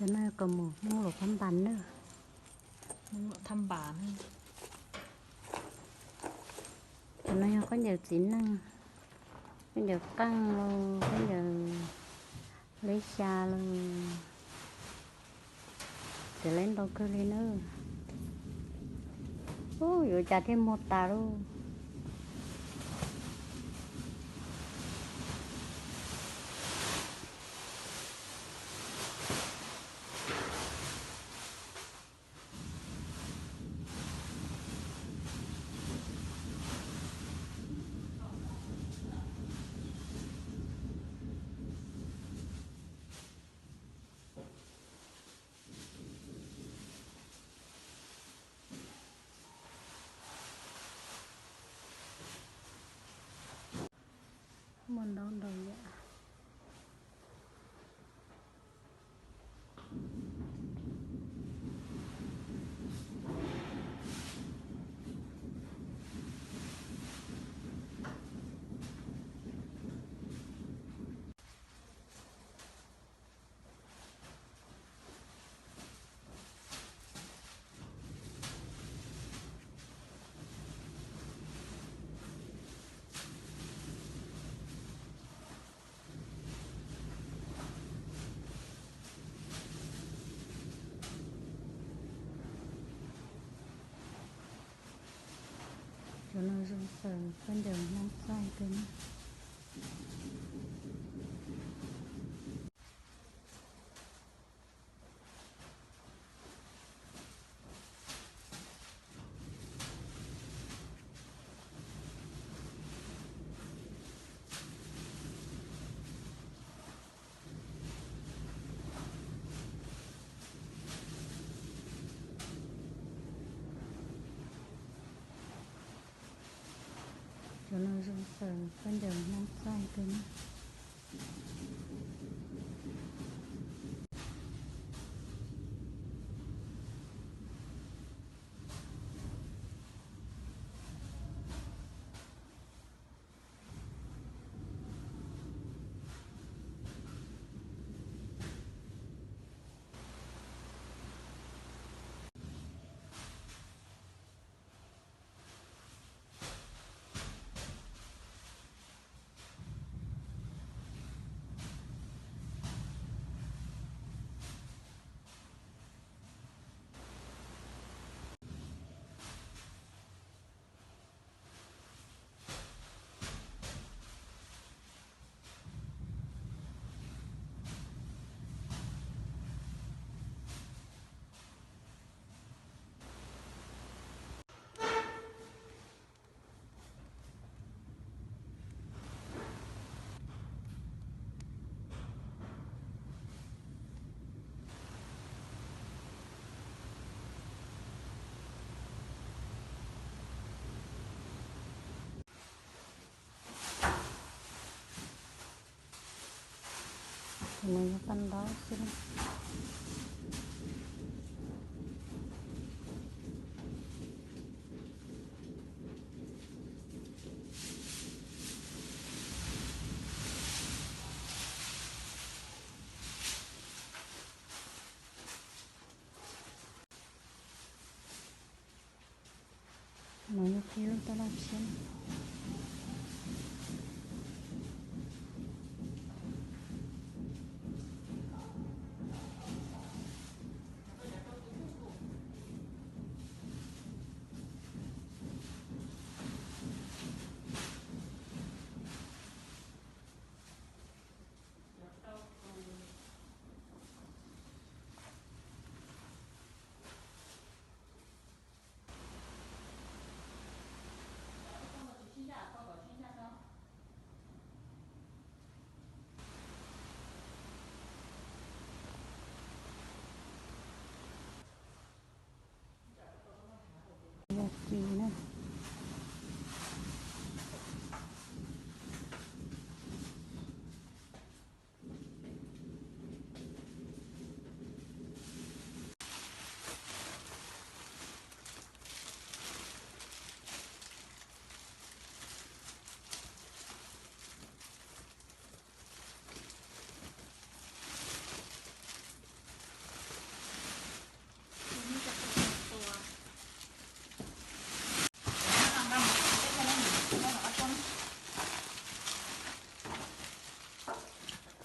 Cov no yog kaus mom Hmoob luam phab npas na. Cov no yog khaub ncaws txiv neej, khaub ncaws qeej los khaub ncaws leb xya los, txiav leb ntau kawg li na. Ub, yuav cas thiaj muag tas lauj. Muaj ntau ntau yam. Cov no zoo txawm khaub ncaws Hmoob txaij kawg na. Cov no zoo txawm khaub ncaws Hmoob txaij kawg na. Tus no yog paj ntaub xwb. No yog qhib lub taj laj tshiab.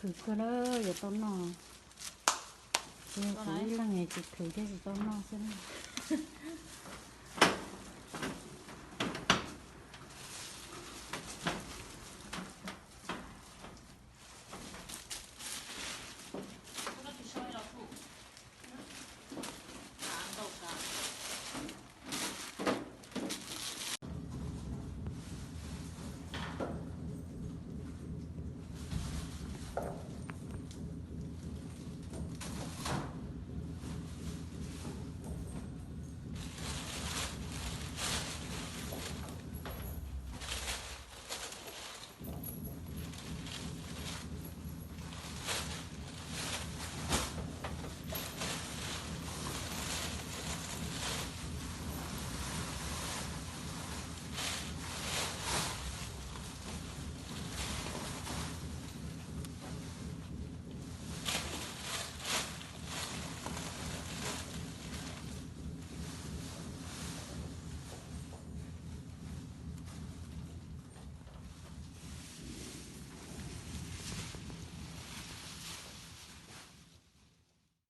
Khwv kawg na, yuav tau noj. Kuv ib leeg tsis khwv thiab tsis tau noj xwb na.